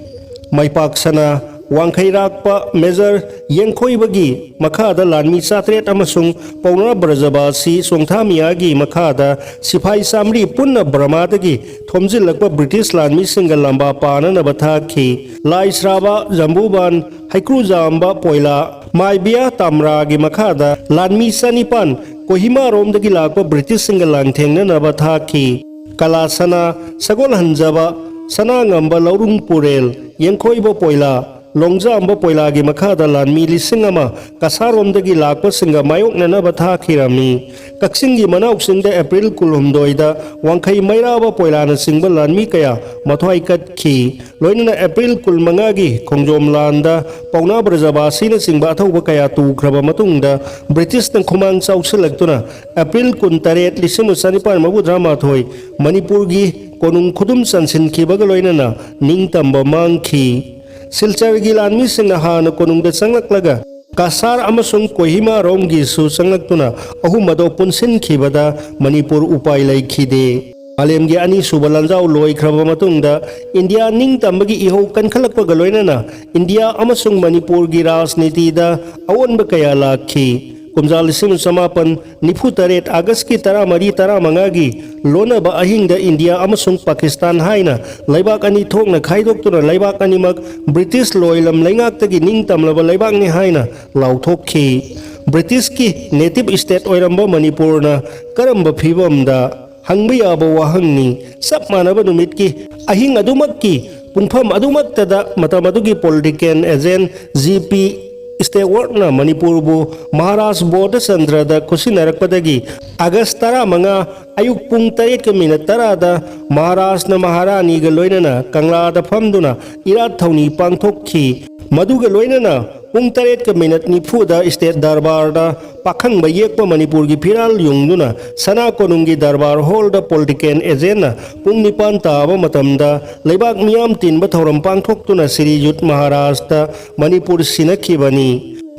ꯃꯥꯏꯄꯥꯛ ꯁꯅꯥ, ꯋꯥꯡꯈꯩꯔꯥꯛꯄ ꯃꯦꯖꯔ ꯌꯦꯡꯈꯣꯏꯕꯒꯤ ꯃꯈꯥꯗ ꯂꯥꯟꯃꯤ ꯆꯥꯇ꯭ꯔꯦꯠ ꯑꯃꯁꯨꯡ ꯄꯧꯅꯥ ꯕ꯭ꯔꯖꯕꯥꯁꯤ ꯆꯣꯡꯊꯥꯃꯤꯌꯥꯒꯤ ꯃꯈꯥꯗ ꯁꯤꯐꯥꯏ ꯆꯥꯃꯔꯤ ꯄꯨꯟꯅ ꯕꯔꯃꯥꯗꯒꯤ ꯊꯣꯝꯖꯤꯜꯂꯛꯄ ꯕ꯭ꯔꯤꯇꯤꯁ ꯂꯥꯟꯃꯤꯁꯤꯡꯒ ꯂꯝꯕꯥ ꯄꯥꯅꯅꯕ ꯊꯥꯈꯤ꯫ ꯂꯥꯏꯁ꯭ꯔꯥꯕ, ꯖꯝꯕꯨꯕꯥꯟ, ꯍꯩꯀ꯭ꯔꯨꯖꯥꯝꯕ, ꯄꯣꯏꯂꯥ, ꯃꯥꯏꯕꯤꯌꯥ ꯇꯥꯝꯔꯥꯒꯤ ꯃꯈꯥꯗ ꯂꯥꯟꯃꯤ ꯆꯅꯤꯄꯥꯟ ꯀꯣꯍꯤꯃꯥꯔꯣꯝꯗꯒꯤ ꯂꯥꯛꯄ ꯕ꯭ꯔꯤꯇꯤꯁꯁꯤꯡꯒ ꯂꯥꯟꯊꯦꯡꯅꯅꯕ ꯊꯥꯈꯤ꯫ ꯀꯂꯥꯁꯅꯥ, ꯁꯒꯣꯜꯍꯟꯖꯕ, ꯁꯅꯥꯉꯝꯕ, ꯂꯧꯔꯨꯡ ꯄꯨꯔꯦꯜ, ꯌꯦꯡꯈꯣꯏꯕ ꯄꯣꯏꯂꯥ, ꯂꯣꯡꯖꯥꯝꯕ ꯄꯣꯏꯂꯥꯒꯤ ꯃꯈꯥꯗ ꯂꯥꯟꯃꯤ ꯂꯤꯁꯤꯡ ꯑꯃ ꯀꯁꯥꯔꯣꯝꯗꯒꯤ ꯂꯥꯛꯄꯁꯤꯡꯒ ꯃꯥꯌꯣꯛꯅꯅꯕ ꯊꯥꯈꯤꯔꯝꯃꯤ꯫ ꯀꯛꯆꯤꯡꯒꯤ ꯃꯅꯥꯎꯁꯤꯡꯗ ꯑꯦꯄ꯭ꯔꯤꯜ ꯀꯨꯟꯍꯨꯝꯗꯣꯏꯗ ꯋꯥꯡꯈꯩ ꯃꯩꯔꯥꯕ ꯄꯣꯏꯂꯥꯅꯆꯤꯡꯕ ꯂꯥꯟꯃꯤ ꯀꯌꯥ ꯃꯊ꯭ꯋꯥꯏ ꯀꯠꯈꯤ꯫ ꯂꯣꯏꯅꯅ ꯑꯦꯄ꯭ꯔꯤꯜ ꯀꯨꯟꯃꯉꯥꯒꯤ ꯈꯣꯡꯖꯣꯝ ꯂꯥꯟꯗ ꯄꯧꯅꯥ ꯕ꯭ꯔꯖꯕꯥꯁꯤꯅꯆꯤꯡꯕ ꯑꯊꯧꯕ ꯀꯌꯥ ꯇꯨꯈ꯭ꯔꯕ ꯃꯇꯨꯡꯗ ꯕ꯭ꯔꯤꯇꯤꯁꯅ ꯈꯨꯃꯥꯡ ꯆꯥꯎꯁꯤꯜꯂꯛꯇꯨꯅ ꯑꯦꯄ꯭ꯔꯤꯜ ꯀꯨꯟꯇꯔꯦꯠ, ꯂꯤꯁꯤꯡ ꯑꯃ ꯆꯅꯤꯄꯥꯟ ꯃꯧꯗ꯭ꯔꯥ ꯃꯥꯊꯣꯏ ꯃꯅꯤꯄꯨꯔꯒꯤ ꯀꯣꯅꯨꯡ ꯈꯨꯗꯨꯝ ꯆꯟꯁꯤꯟꯈꯤꯕꯒ ꯂꯣꯏꯅꯅ ꯅꯤꯡꯇꯝꯕ ꯃꯥꯡꯈꯤ꯫ ꯁꯤꯜꯆꯔꯒꯤ ꯂꯥꯟꯃꯤꯁꯤꯡꯅ ꯍꯥꯟꯅ ꯀꯣꯅꯨꯡꯗ ꯆꯪꯂꯛꯂꯒ ꯀꯁꯥꯔ ꯑꯃꯁꯨꯡ ꯀꯣꯍꯤꯃꯥꯔꯣꯝꯒꯤꯁꯨ ꯆꯪꯂꯛꯇꯨꯅ ꯑꯍꯨꯝ ꯑꯗꯨ ꯄꯨꯟꯁꯤꯟꯈꯤꯕꯗ ꯃꯅꯤꯄꯨꯔ ꯎꯄꯥꯏ ꯂꯩꯈꯤꯗꯦ꯫ ꯃꯥꯂꯦꯝꯒꯤ ꯑꯅꯤꯁꯨꯕ ꯂꯥꯟꯖꯥꯎ ꯂꯣꯏꯈ꯭ꯔꯕ ꯃꯇꯨꯡꯗ ꯏꯟꯗꯤꯌꯥ ꯅꯤꯡꯇꯝꯕꯒꯤ ꯏꯍꯧ ꯀꯟꯈꯠꯂꯛꯄꯒ ꯂꯣꯏꯅꯅ ꯏꯟꯗꯤꯌꯥ ꯑꯃꯁꯨꯡ ꯃꯅꯤꯄꯨꯔꯒꯤ ꯔꯥꯖꯅꯤꯇꯤꯗ ꯑꯑꯣꯟꯕ ꯀꯌꯥ ꯂꯥꯛꯈꯤ꯫ ꯀꯨꯝꯖꯥ ꯂꯤꯁꯤꯡ ꯆꯃꯥꯄꯟ ꯅꯤꯐꯨ ꯇꯔꯦꯠ ꯑꯥꯒꯁꯀꯤ ꯇꯔꯥꯃꯔꯤ ꯇꯔꯥꯃꯉꯥꯒꯤ ꯂꯣꯟꯅꯕ ꯑꯍꯤꯡꯗ ꯏꯟꯗꯤꯌꯥ ꯑꯃꯁꯨꯡ ꯄꯥꯀꯤꯁꯇꯥꯟ ꯍꯥꯏꯅ ꯂꯩꯕꯥꯛ ꯑꯅꯤ ꯊꯣꯛꯅ ꯈꯥꯏꯗꯣꯛꯇꯨꯅ ꯂꯩꯕꯥꯛ ꯑꯅꯤꯃꯛ ꯕ꯭ꯔꯤꯇꯤꯁ ꯂꯣꯏꯂꯝ ꯂꯩꯉꯥꯛꯇꯒꯤ ꯅꯤꯡꯇꯝꯂꯕ ꯂꯩꯕꯥꯛꯅꯤ ꯍꯥꯏꯅ ꯂꯥꯎꯊꯣꯛꯈꯤ꯫ ꯕ꯭ꯔꯤꯇꯤꯁꯀꯤ ꯅꯦꯇꯤꯕ ꯁ꯭ꯇꯦꯠ ꯑꯣꯏꯔꯝꯕ ꯃꯅꯤꯄꯨꯔꯅ ꯀꯔꯝꯕ ꯐꯤꯕꯝꯗ? ꯍꯪꯕ ꯌꯥꯕ ꯋꯥꯍꯪꯅꯤ꯫ ꯆꯞ ꯃꯥꯟꯅꯕ ꯅꯨꯃꯤꯠꯀꯤ ꯑꯍꯤꯡ ꯑꯗꯨꯃꯛꯀꯤ ꯄꯨꯡꯐꯝ ꯑꯗꯨꯃꯛꯇꯗ ꯃꯇꯝ ꯑꯗꯨꯒꯤ ꯄꯣꯂꯤꯇꯤꯀꯦꯜ ꯑꯦꯖꯦꯟ ꯖꯤ ꯄꯤ ꯁ꯭ꯇꯦꯋꯥꯔꯠꯅ ꯃꯅꯤꯄꯨꯔꯕꯨ ꯃꯍꯥꯔꯥꯖ ꯕꯣꯙꯆꯟꯗ꯭ꯔꯗ ꯈꯨꯠꯁꯤꯟꯅꯔꯛꯄꯗꯒꯤ ꯑꯥꯒꯁ ꯇꯔꯥꯃꯉꯥ ꯑꯌꯨꯛ ꯄꯨꯡ ꯇꯔꯦꯠꯀ ꯃꯤꯅꯠ ꯇꯔꯥꯗ ꯃꯍꯥꯔꯥꯖꯅ ꯃꯍꯥꯔꯥꯅꯤꯒ ꯂꯣꯏꯅꯅ ꯀꯪꯂꯥꯗ ꯐꯝꯗꯨꯅ ꯏꯔꯥꯠ ꯊꯧꯅꯤ ꯄꯥꯡꯊꯣꯛꯈꯤ꯫ ꯃꯗꯨꯒ ꯂꯣꯏꯅꯅ ꯄꯨꯡ ꯇꯔꯦꯠꯀ ꯃꯤꯅꯠ ꯅꯤꯐꯨꯗ ꯁ꯭ꯇꯦꯠ ꯗꯔꯕꯥꯔꯗ ꯄꯥꯈꯪꯕ ꯌꯦꯛꯄ ꯃꯅꯤꯄꯨꯔꯒꯤ ꯐꯤꯔꯥꯜ ꯌꯨꯡꯗꯨꯅ ꯁꯅꯥ ꯀꯣꯅꯨꯡꯒꯤ ꯗꯔꯕꯥꯔ ꯍꯣꯜꯗ ꯄꯣꯂꯤꯇꯤꯀꯦꯜ ꯑꯦꯖꯦꯟꯅ ꯄꯨꯡ ꯅꯤꯄꯥꯟ ꯇꯥꯕ ꯃꯇꯝꯗ ꯂꯩꯕꯥꯛ ꯃꯤꯌꯥꯝ ꯇꯤꯟꯕ ꯊꯧꯔꯝ ꯄꯥꯡꯊꯣꯛꯇꯨꯅ ꯁ꯭ꯔꯤ ꯌꯨꯠ ꯃꯍꯥꯔꯥꯖꯇ ꯃꯅꯤꯄꯨꯔ ꯁꯤꯟꯅꯈꯤꯕꯅꯤ꯫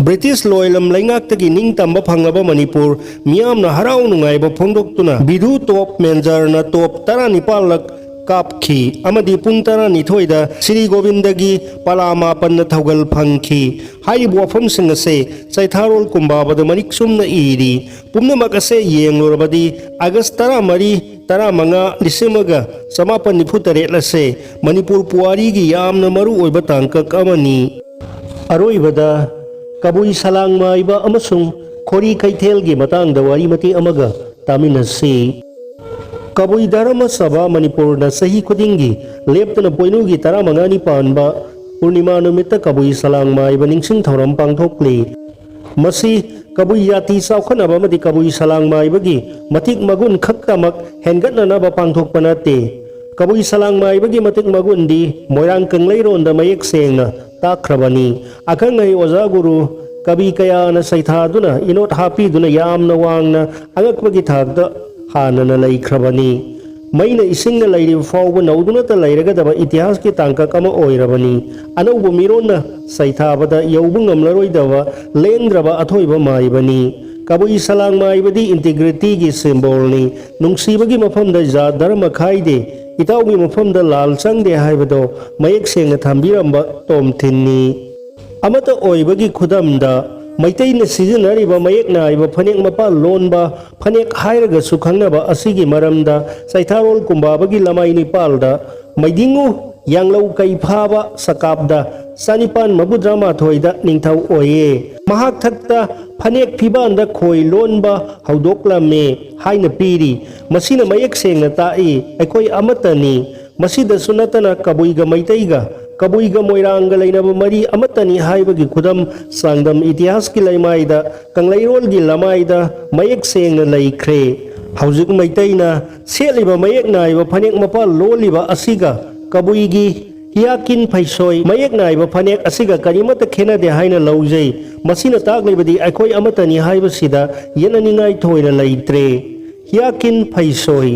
ꯕ꯭ꯔꯤꯇꯤꯁ ꯂꯣꯏꯂꯝ ꯂꯩꯉꯥꯛꯇꯒꯤ ꯅꯤꯡꯇꯝꯕ ꯐꯪꯂꯕ ꯃꯅꯤꯄꯨꯔ ꯃꯤꯌꯥꯝꯅ ꯍꯔꯥꯎ ꯅꯨꯡꯉꯥꯏꯕ ꯐꯣꯡꯗꯣꯛꯇꯨꯅ ꯕꯤꯙꯨ ꯇꯣꯞ ꯃꯦꯟꯖꯔꯅ ꯇꯣꯞ ꯇꯔꯥꯅꯤꯄꯥꯜꯂꯛ ꯀꯥꯞꯈꯤ ꯑꯃꯗꯤ ꯄꯨꯡ ꯇꯔꯥꯅꯤꯊꯣꯏꯗ ꯁ꯭ꯔꯤ ꯒꯣꯕꯤꯟꯗꯒꯤ ꯄꯂꯥ ꯃꯥꯄꯟꯅ ꯊꯧꯒꯜ ꯐꯪꯈꯤ꯫ ꯍꯥꯏꯔꯤꯕ ꯋꯥꯐꯝꯁꯤꯡ ꯑꯁꯦ ꯆꯩꯊꯥꯔꯣꯜ ꯀꯨꯝꯕꯥꯕꯗ ꯃꯔꯤꯛ ꯆꯨꯝꯅ ꯏꯔꯤ꯫ ꯄꯨꯝꯅꯃꯛ ꯑꯁꯦ ꯌꯦꯡꯂꯨꯔꯕꯗꯤ ꯑꯥꯒꯁ ꯇꯔꯥꯃꯔꯤ, ꯇꯔꯥꯃꯉꯥ, ꯂꯤꯁꯤꯡ ꯑꯃꯒ ꯆꯃꯥꯄꯟ ꯅꯤꯐꯨ ꯇꯔꯦꯠ ꯑꯁꯦ ꯃꯅꯤꯄꯨꯔ ꯄꯨꯋꯥꯔꯤꯒꯤ ꯌꯥꯝꯅ ꯃꯔꯨ ꯑꯣꯏꯕ ꯇꯥꯡꯀꯛ ꯑꯃꯅꯤ꯫ ꯑꯔꯣꯏꯕꯗ ꯀꯕꯨꯏ ꯁꯂꯥꯡ ꯃꯥꯏꯕ ꯑꯃꯁꯨꯡ ꯈꯣꯔꯤ ꯀꯩꯊꯦꯜꯒꯤ ꯃꯇꯥꯡꯗ ꯋꯥꯔꯤ ꯃꯇꯦꯛ ꯑꯃꯒ ꯇꯥꯃꯤꯟꯅꯁꯤ꯫ ꯀꯕꯨꯏ ꯙꯔꯃ ꯁꯚꯥ ꯃꯅꯤꯄꯨꯔꯅ ꯆꯍꯤ ꯈꯨꯗꯤꯡꯒꯤ ꯂꯦꯞꯇꯅ ꯄꯣꯏꯅꯨꯒꯤ ꯇꯔꯥꯃꯉꯥꯅꯤ ꯄꯥꯟꯕ ꯄꯨꯔꯅꯤꯃꯥ ꯅꯨꯃꯤꯠꯇ ꯀꯕꯨꯏ ꯁꯂꯥꯡ ꯃꯥꯏꯕ ꯅꯤꯡꯁꯤꯡ ꯊꯧꯔꯝ ꯄꯥꯡꯊꯣꯛꯂꯤ꯫ ꯃꯁꯤ ꯀꯕꯨꯏ ꯖꯥꯇꯤ ꯆꯥꯎꯈꯠꯅꯕ ꯑꯃꯗꯤ ꯀꯕꯨꯏ ꯁꯂꯥꯡ ꯃꯥꯏꯕꯒꯤ ꯃꯇꯤꯛ ꯃꯒꯨꯟ ꯈꯛꯇꯃꯛ ꯍꯦꯟꯒꯠꯅꯅꯕ ꯄꯥꯡꯊꯣꯛꯄ ꯅꯠꯇꯦ꯫ ꯀꯕꯨꯏ ꯁꯂꯥꯡ ꯃꯥꯏꯕꯒꯤ ꯃꯇꯤꯛ ꯃꯒꯨꯟꯗꯤ ꯃꯣꯏꯔꯥꯡ ꯀꯪꯂꯩꯔꯣꯟꯗ ꯃꯌꯦꯛ ꯁꯦꯡꯅ ꯇꯥꯛꯈ꯭ꯔꯕꯅꯤ꯫ ꯑꯈꯪ ꯑꯍꯩ ꯑꯣꯖꯥ ꯒꯨꯔꯨ ꯀꯕꯤ ꯀꯌꯥꯅ ꯁꯩꯊꯥꯗꯨꯅ ꯏꯅꯣꯠ ꯍꯥꯞꯄꯤꯗꯨꯅ ꯌꯥꯝꯅ ꯋꯥꯡꯅ ꯑꯉꯛꯄꯒꯤ ꯊꯥꯛꯇ ꯍꯥꯟꯅꯅ ꯂꯩꯈ꯭ꯔꯕꯅꯤ꯫ ꯃꯩꯅ ꯏꯁꯤꯡꯅ ꯂꯩꯔꯤꯕ ꯐꯥꯎꯕ ꯅꯧꯗꯨꯅꯇ ꯂꯩꯔꯒꯗꯕ ꯏꯇꯤꯍꯥꯁꯀꯤ ꯇꯥꯡꯀꯛ ꯑꯃ ꯑꯣꯏꯔꯕꯅꯤ꯫ ꯑꯅꯧꯕ ꯃꯤꯔꯣꯟꯅ ꯁꯩꯊꯥꯕꯗ ꯌꯧꯕ ꯉꯝꯂꯔꯣꯏꯗꯕ ꯂꯦꯡꯗ꯭ꯔꯕ ꯑꯊꯣꯏꯕ ꯃꯥꯏꯕꯅꯤ꯫ ꯀꯕꯨꯏ ꯁꯂꯥꯡ ꯃꯥꯏꯕꯗꯤ ꯏꯟꯇꯤꯒ꯭ꯔꯤꯇꯤꯒꯤ ꯁꯤꯝꯕꯣꯜꯅꯤ꯫ ꯅꯨꯡꯁꯤꯕꯒꯤ ꯃꯐꯝꯗ ꯖꯥꯠ ꯙꯔꯃ ꯈꯥꯏꯗꯦ, ꯏꯇꯥꯎꯒꯤ ꯃꯐꯝꯗ ꯂꯥꯜ ꯆꯪꯗꯦ ꯍꯥꯏꯕꯗꯣ ꯃꯌꯦꯛ ꯁꯦꯡꯅ ꯊꯝꯕꯤꯔꯝꯕ ꯇꯣꯝꯊꯤꯟꯅꯤ꯫ ꯑꯃꯠꯇ ꯑꯣꯏꯕꯒꯤ ꯈꯨꯗꯝꯗ ꯃꯩꯇꯩꯅ ꯁꯤꯖꯤꯟꯅꯔꯤꯕ ꯃꯌꯦꯛ ꯅꯥꯏꯕ ꯐꯅꯦꯛ ꯃꯄꯥꯜ ꯂꯣꯟꯕ ꯐꯅꯦꯛ ꯍꯥꯏꯔꯒꯁꯨ ꯈꯪꯅꯕ ꯑꯁꯤꯒꯤ ꯃꯔꯝꯗ ꯆꯩꯊꯥꯔꯣꯜ ꯀꯨꯝꯕꯥꯕꯒꯤ ꯂꯃꯥꯏ ꯅꯤꯄꯥꯜꯗ ꯃꯩꯗꯤꯡꯉꯨ ꯌꯥꯡꯂꯧ ꯀꯩ ꯐꯥꯕ ꯁꯀꯥꯞꯗ ꯆꯅꯤꯄꯥꯟ ꯃꯧꯗ꯭ꯔꯥ ꯃꯥꯊꯣꯏꯗ ꯅꯤꯡꯊꯧ ꯑꯣꯏꯌꯦ꯫ ꯃꯍꯥꯛ ꯊꯛꯇ ꯐꯅꯦꯛ ꯐꯤꯕꯥꯟꯗ ꯈꯣꯏ ꯂꯣꯟꯕ ꯍꯧꯗꯣꯛꯂꯝꯃꯦ ꯍꯥꯏꯅ ꯄꯤꯔꯤ꯫ ꯃꯁꯤꯅ ꯃꯌꯦꯛ ꯁꯦꯡꯅ ꯇꯥꯛꯏ, ꯑꯩꯈꯣꯏ ꯑꯃꯠꯇꯅꯤ꯫ ꯃꯁꯤꯗꯁꯨ ꯅꯠꯇꯅ ꯀꯕꯨꯏꯒ ꯃꯩꯇꯩꯒ, ꯀꯕꯨꯏꯒ ꯃꯣꯏꯔꯥꯡꯒ ꯂꯩꯅꯕ ꯃꯔꯤ ꯑꯃꯠꯇꯅꯤ ꯍꯥꯏꯕꯒꯤ ꯈꯨꯗꯝ ꯆꯥꯡꯗꯝ ꯏꯇꯤꯍꯥꯁꯀꯤ ꯂꯩꯃꯥꯏꯗ, ꯀꯪꯂꯩꯔꯣꯜꯒꯤ ꯂꯃꯥꯏꯗ ꯃꯌꯦꯛ ꯁꯦꯡꯅ ꯂꯩꯈ꯭ꯔꯦ꯫ ꯍꯧꯖꯤꯛ ꯃꯩꯇꯩꯅ ꯁꯦꯠꯂꯤꯕ ꯃꯌꯦꯛ ꯅꯥꯏꯕ ꯐꯅꯦꯛ ꯃꯄꯥꯜ ꯂꯣꯜꯂꯤꯕ ꯑꯁꯤꯒ ꯀꯕꯨꯏꯒꯤ ꯍꯤꯌꯥꯀꯤꯟ ꯐꯩꯁꯣꯏ ꯃꯌꯦꯛ ꯅꯥꯏꯕ ꯐꯅꯦꯛ ꯑꯁꯤꯒ ꯀꯔꯤꯃꯠꯇ ꯈꯦꯠꯅꯗꯦ ꯍꯥꯏꯅ ꯂꯧꯖꯩ꯫ ꯃꯁꯤꯅ ꯇꯥꯛꯂꯤꯕꯗꯤ ꯑꯩꯈꯣꯏ ꯑꯃꯠꯇꯅꯤ ꯍꯥꯏꯕꯁꯤꯗ ꯌꯦꯠꯅꯅꯤꯡꯉꯥꯏ ꯊꯣꯏꯅ ꯂꯩꯇ꯭ꯔꯦ꯫ ꯍꯤꯌꯥꯀꯤꯟ ꯐꯩꯁꯣꯏ꯫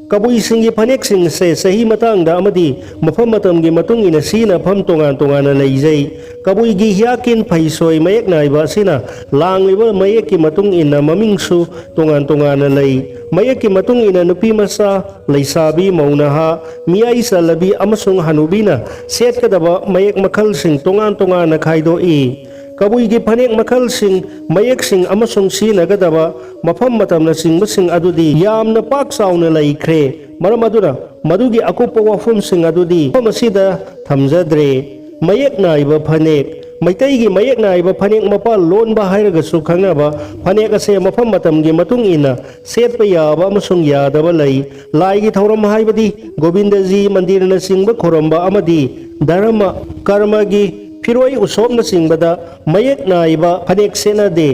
ꯀꯕꯨꯏꯁꯤꯡꯒꯤ ꯐꯅꯦꯛꯁꯤꯡꯁꯦ ꯆꯍꯤ ꯃꯇꯥꯡꯗ ꯑꯃꯗꯤ ꯃꯐꯝ ꯃꯇꯝꯒꯤ ꯃꯇꯨꯡ ꯏꯟꯅ ꯁꯤꯖꯤꯟꯅꯐꯝ ꯇꯣꯉꯥꯟ ꯇꯣꯉꯥꯟꯅ ꯂꯩꯖꯩ꯫ ꯀꯕꯨꯏꯒꯤ ꯍꯤꯌꯥꯀꯤꯟ ꯐꯩꯁꯣꯏ ꯃꯌꯦꯛ ꯅꯥꯏꯕ ꯑꯁꯤꯅ ꯂꯥꯡꯂꯤꯕ ꯃꯌꯦꯛꯀꯤ ꯃꯇꯨꯡ ꯏꯟꯅ ꯃꯃꯤꯡꯁꯨ ꯇꯣꯉꯥꯟ ꯇꯣꯉꯥꯟꯅ ꯂꯩ꯫ ꯃꯌꯦꯛꯀꯤ ꯃꯇꯨꯡ ꯏꯟꯅ ꯅꯨꯄꯤ ꯃꯆꯥ, ꯂꯩꯁꯥꯕꯤ, ꯃꯧ ꯅꯍꯥ, ꯃꯤꯌꯥꯏ ꯆꯜꯂꯕꯤ ꯑꯃꯁꯨꯡ ꯍꯅꯨꯕꯤꯅ ꯁꯦꯠꯀꯗꯕ ꯃꯌꯦꯛ ꯃꯈꯜꯁꯤꯡ ꯇꯣꯉꯥꯟ ꯇꯣꯉꯥꯟꯅ ꯈꯥꯏꯗꯣꯛꯏ꯫ ꯀꯕꯨꯏꯒꯤ ꯐꯅꯦꯛ ꯃꯈꯜꯁꯤꯡ, ꯃꯌꯦꯛꯁꯤꯡ ꯑꯃꯁꯨꯡ ꯁꯤꯖꯤꯟꯅꯒꯗꯕ ꯃꯐꯝ ꯃꯇꯝꯅꯆꯤꯡꯕꯁꯤꯡ ꯑꯗꯨꯗꯤ ꯌꯥꯝꯅ ꯄꯥꯛ ꯆꯥꯎꯅ ꯂꯩꯈ꯭ꯔꯦ꯫ ꯃꯔꯝ ꯑꯗꯨꯅ ꯃꯗꯨꯒꯤ ꯑꯀꯨꯞꯄ ꯋꯥꯐꯝꯁꯤꯡ ꯑꯗꯨꯗꯤ ꯃꯐꯝ ꯑꯁꯤꯗ ꯊꯝꯖꯗ꯭ꯔꯦ꯫ ꯃꯌꯦꯛ ꯅꯥꯏꯕ ꯐꯅꯦꯛ꯫ ꯃꯩꯇꯩꯒꯤ ꯃꯌꯦꯛ ꯅꯥꯏꯕ ꯐꯅꯦꯛ ꯃꯄꯥꯜ ꯂꯣꯟꯕ ꯍꯥꯏꯔꯒꯁꯨ ꯈꯪꯅꯕ ꯐꯅꯦꯛ ꯑꯁꯦ ꯃꯐꯝ ꯃꯇꯝꯒꯤ ꯃꯇꯨꯡ ꯏꯟꯅ ꯁꯦꯠꯄ ꯌꯥꯕ ꯑꯃꯁꯨꯡ ꯌꯥꯗꯕ ꯂꯩ꯫ ꯂꯥꯏꯒꯤ ꯊꯧꯔꯝ ꯍꯥꯏꯕꯗꯤ ꯒꯣꯕꯤꯟꯗꯖꯤ ꯃꯟꯗꯤꯔꯅꯆꯤꯡꯕ ꯈꯨꯔꯨꯝꯕ ꯑꯃꯗꯤ ꯙꯔꯃ ꯀꯔꯃꯒꯤ ꯐꯤꯔꯣꯏ ꯎꯁꯣꯞꯅꯆꯤꯡꯕꯗ ꯃꯌꯦꯛ ꯅꯥꯏꯕ ꯐꯅꯦꯛ ꯁꯦꯠꯅꯗꯦ꯫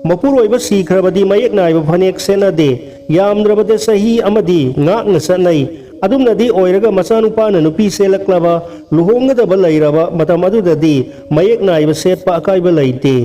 ꯃꯄꯨꯔꯣꯏꯕ ꯁꯤꯈ꯭ꯔꯕꯗꯤ ꯃꯌꯦꯛ ꯅꯥꯏꯕ ꯐꯅꯦꯛ ꯁꯦꯠꯅꯗꯦ꯫ ꯌꯥꯝꯗ꯭ꯔꯕꯗ ꯆꯍꯤ ꯑꯃꯗꯤ ꯉꯥꯛꯅ ꯆꯠꯅꯩ꯫ ꯑꯗꯨꯝꯅꯗꯤ ꯑꯣꯏꯔꯒ ꯃꯆꯥꯅꯨꯄꯥꯅ ꯅꯨꯄꯤ ꯆꯦꯜꯂꯛꯂꯕ, ꯂꯨꯍꯣꯡꯒꯗꯕ ꯂꯩꯔꯕ ꯃꯇꯝ ꯑꯗꯨꯗꯗꯤ ꯃꯌꯦꯛ ꯅꯥꯏꯕ ꯁꯦꯠꯄ ꯑꯀꯥꯏꯕ ꯂꯩꯇꯦ꯫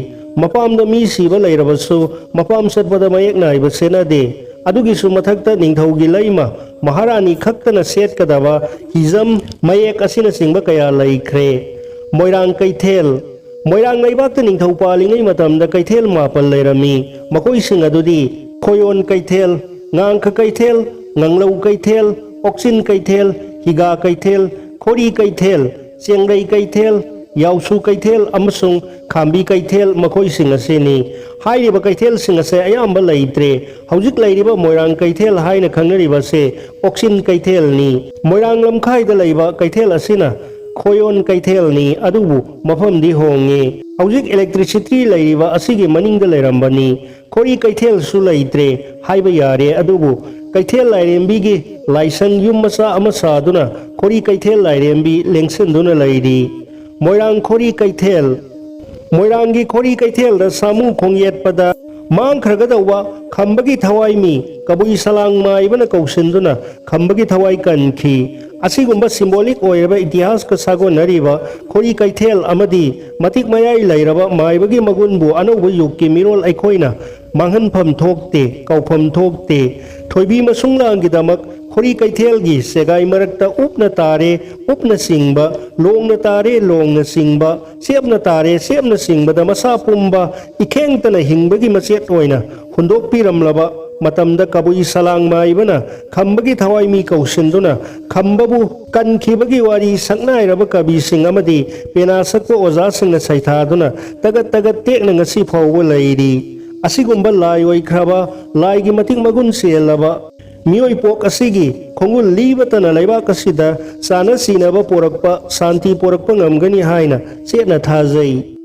ꯃꯄꯥꯝꯗ ꯃꯤ ꯁꯤꯕ ꯂꯩꯔꯕꯁꯨ ꯃꯄꯥꯝ ꯆꯠꯄꯗ ꯃꯌꯦꯛ ꯅꯥꯏꯕ ꯁꯦꯠꯅꯗꯦ꯫ ꯑꯗꯨꯒꯤꯁꯨ ꯃꯊꯛꯇ ꯅꯤꯡꯊꯧꯒꯤ ꯂꯩꯃ, ꯃꯍꯥꯔꯥꯅꯤ ꯈꯛꯇꯅ ꯁꯦꯠꯀꯗꯕ ꯍꯤꯖꯝ, ꯃꯌꯦꯛ ꯑꯁꯤꯅꯆꯤꯡꯕ ꯀꯌꯥ ꯂꯩꯈ꯭ꯔꯦ꯫ ꯃꯣꯏꯔꯥꯡ ꯀꯩꯊꯦꯜ꯫ ꯃꯣꯏꯔꯥꯡ ꯂꯩꯕꯥꯛꯇ ꯅꯤꯡꯊꯧ ꯄꯥꯜꯂꯤꯉꯩ ꯃꯇꯝꯗ ꯀꯩꯊꯦꯜ ꯃꯥꯄꯜ ꯂꯩꯔꯝꯃꯤ꯫ ꯃꯈꯣꯏꯁꯤꯡ ꯑꯗꯨꯗꯤ ꯈꯣꯌꯣꯟ ꯀꯩꯊꯦꯜ, ꯉꯥꯡꯈ ꯀꯩꯊꯦꯜ, ꯉꯥꯡꯂꯧ ꯀꯩꯊꯦꯜ, ꯑꯣꯛꯆꯤꯟ ꯀꯩꯊꯦꯜ, ꯍꯤꯒꯥ ꯀꯩꯊꯦꯜ, ꯈꯣꯔꯤ ꯀꯩꯊꯦꯜ, ꯆꯦꯡꯂꯩ ꯀꯩꯊꯦꯜ, ꯌꯥꯎꯁꯨ ꯀꯩꯊꯦꯜ ꯑꯃꯁꯨꯡ ꯈꯥꯝꯕꯤ ꯀꯩꯊꯦꯜ ꯃꯈꯣꯏꯁꯤꯡ ꯑꯁꯤꯅꯤ꯫ ꯍꯥꯏꯔꯤꯕ ꯀꯩꯊꯦꯜꯁꯤꯡ ꯑꯁꯦ ꯑꯌꯥꯝꯕ ꯂꯩꯇ꯭ꯔꯦ꯫ ꯍꯧꯖꯤꯛ ꯂꯩꯔꯤꯕ ꯃꯣꯏꯔꯥꯡ ꯀꯩꯊꯦꯜ ꯍꯥꯏꯅ ꯈꯪꯅꯔꯤꯕ ꯑꯁꯦ ꯑꯣꯛꯆꯤꯟ ꯀꯩꯊꯦꯜꯅꯤ꯫ ꯃꯣꯏꯔꯥꯡ ꯂꯝꯈꯥꯏꯗ ꯂꯩꯕ ꯀꯩꯊꯦꯜ ꯑꯁꯤꯅ ꯈꯣꯌꯣꯟ ꯀꯩꯊꯦꯜꯅꯤ, ꯑꯗꯨꯕꯨ ꯃꯐꯝꯗꯤ ꯍꯣꯡꯉꯤ꯫ ꯍꯧꯖꯤꯛ electricity ꯂꯩꯔꯤꯕ ꯑꯁꯤꯒꯤ ꯃꯅꯤꯡꯗ ꯂꯩꯔꯝꯕꯅꯤ꯫ ꯈꯣꯔꯤ ꯀꯩꯊꯦꯜꯁꯨ ꯂꯩꯇ꯭ꯔꯦ ꯍꯥꯏꯕ ꯌꯥꯔꯦ, ꯑꯗꯨꯕꯨ ꯀꯩꯊꯦꯜ ꯂꯥꯏꯔꯦꯝꯕꯤꯒꯤ ꯂꯥꯏꯁꯪ ꯌꯨꯝ ꯃꯆꯥ ꯑꯃ ꯁꯥꯗꯨꯅ ꯈꯣꯔꯤ ꯀꯩꯊꯦꯜ ꯂꯥꯏꯔꯦꯝꯕꯤ ꯂꯦꯡꯁꯤꯟꯗꯨꯅ ꯂꯩꯔꯤ꯫ ꯃꯣꯏꯔꯥꯡ ꯈꯣꯔꯤ ꯀꯩꯊꯦꯜ꯫ ꯃꯣꯏꯔꯥꯡꯒꯤ ꯈꯣꯔꯤ ꯀꯩꯊꯦꯜꯗ ꯁꯥꯃꯨ ꯈꯣꯡ ꯌꯦꯠꯄꯗ ꯃꯥꯡꯈ꯭ꯔꯒꯗꯧꯕ ꯈꯝꯕꯒꯤ ꯊꯋꯥꯏ ꯃꯤ ꯀꯕꯨꯏ ꯁꯂꯥꯡ ꯃꯥꯏꯕꯅ ꯀꯧꯁꯤꯟꯗꯨꯅ ꯈꯝꯕꯒꯤ ꯊꯋꯥꯏ ꯀꯟꯈꯤ꯫ ꯑꯁꯤꯒꯨꯝꯕ symbolic ꯑꯣꯏꯔꯕ ꯏꯇꯤꯍꯥꯁꯀ ꯁꯥꯒꯣꯟꯅꯔꯤꯕ ꯈꯣꯔꯤ ꯀꯩꯊꯦꯜ ꯑꯃꯗꯤ ꯃꯇꯤꯛ ꯃꯌꯥꯏ ꯂꯩꯔꯕ ꯃꯥꯏꯕꯒꯤ ꯃꯒꯨꯟꯕꯨ ꯑꯅꯧꯕ ꯌꯨꯒꯀꯤ ꯃꯤꯔꯣꯜ ꯑꯩꯈꯣꯏꯅ ꯃꯥꯡꯍꯟꯐꯝ ꯊꯣꯛꯇꯦ, ꯀꯥꯎꯐꯝ ꯊꯣꯛꯇꯦ꯫ ꯊꯣꯏꯕꯤ ꯃꯁꯨꯡꯂꯥꯡꯒꯤꯗꯃꯛ ꯈꯣꯔꯤ ꯀꯩꯊꯦꯜꯒꯤ ꯁꯦꯒꯥꯏ ꯃꯔꯛꯇ ꯎꯞꯅ ꯇꯥꯔꯦ, ꯎꯞꯅ ꯆꯤꯡꯕ, ꯂꯣꯡꯅ ꯇꯥꯔꯦ, ꯂꯣꯡꯅ ꯆꯤꯡꯕ, ꯆꯦꯞꯅ ꯇꯥꯔꯦ, ꯆꯦꯞꯅ ꯆꯤꯡꯕꯗ ꯃꯁꯥ ꯄꯨꯝꯕ, ꯏꯈꯦꯡꯇꯅ ꯍꯤꯡꯕꯒꯤ ꯃꯆꯦꯠ ꯑꯣꯏꯅ ꯍꯨꯟꯗꯣꯛꯄꯤꯔꯝꯂꯕ ꯃꯇꯝꯗ ꯀꯕꯨꯏ ꯁꯂꯥꯡ ꯃꯥꯏꯕꯅ ꯈꯝꯕꯒꯤ ꯊꯋꯥꯏ ꯃꯤ ꯀꯧꯁꯤꯟꯗꯨꯅ ꯈꯝꯕꯕꯨ ꯀꯟꯈꯤꯕꯒꯤ ꯋꯥꯔꯤ ꯁꯛꯅꯥꯏꯔꯕ ꯀꯕꯤꯁꯤꯡ ꯑꯃꯗꯤ ꯄꯦꯅꯥ ꯁꯛꯄ ꯑꯣꯖꯥꯁꯤꯡꯅ ꯁꯩꯊꯥꯗꯨꯅ ꯇꯒꯠ ꯇꯒꯠ ꯇꯦꯛꯅ ꯉꯁꯤ ꯐꯥꯎꯕ ꯂꯩꯔꯤ꯫ ꯑꯁꯤꯒꯨꯝꯕ ꯂꯥꯏ ꯑꯣꯏꯈ꯭ꯔꯕ, ꯂꯥꯏꯒꯤ ꯃꯇꯤꯛ ꯃꯒꯨꯟ ꯆꯦꯜꯂꯕ ꯃꯤꯑꯣꯏ ꯄꯣꯛ ꯑꯁꯤꯒꯤ ꯈꯣꯡꯒꯨꯜ ꯂꯤꯕꯇꯅ ꯂꯩꯕꯥꯛ ꯑꯁꯤꯗ ꯆꯥꯅ ꯁꯤꯅꯕ ꯄꯣꯔꯛꯄ, ꯁꯥꯟꯇꯤ ꯄꯣꯔꯛꯄ ꯉꯝꯒꯅꯤ ꯍꯥꯏꯅ ꯆꯦꯠꯅ ꯊꯥꯖꯩ꯫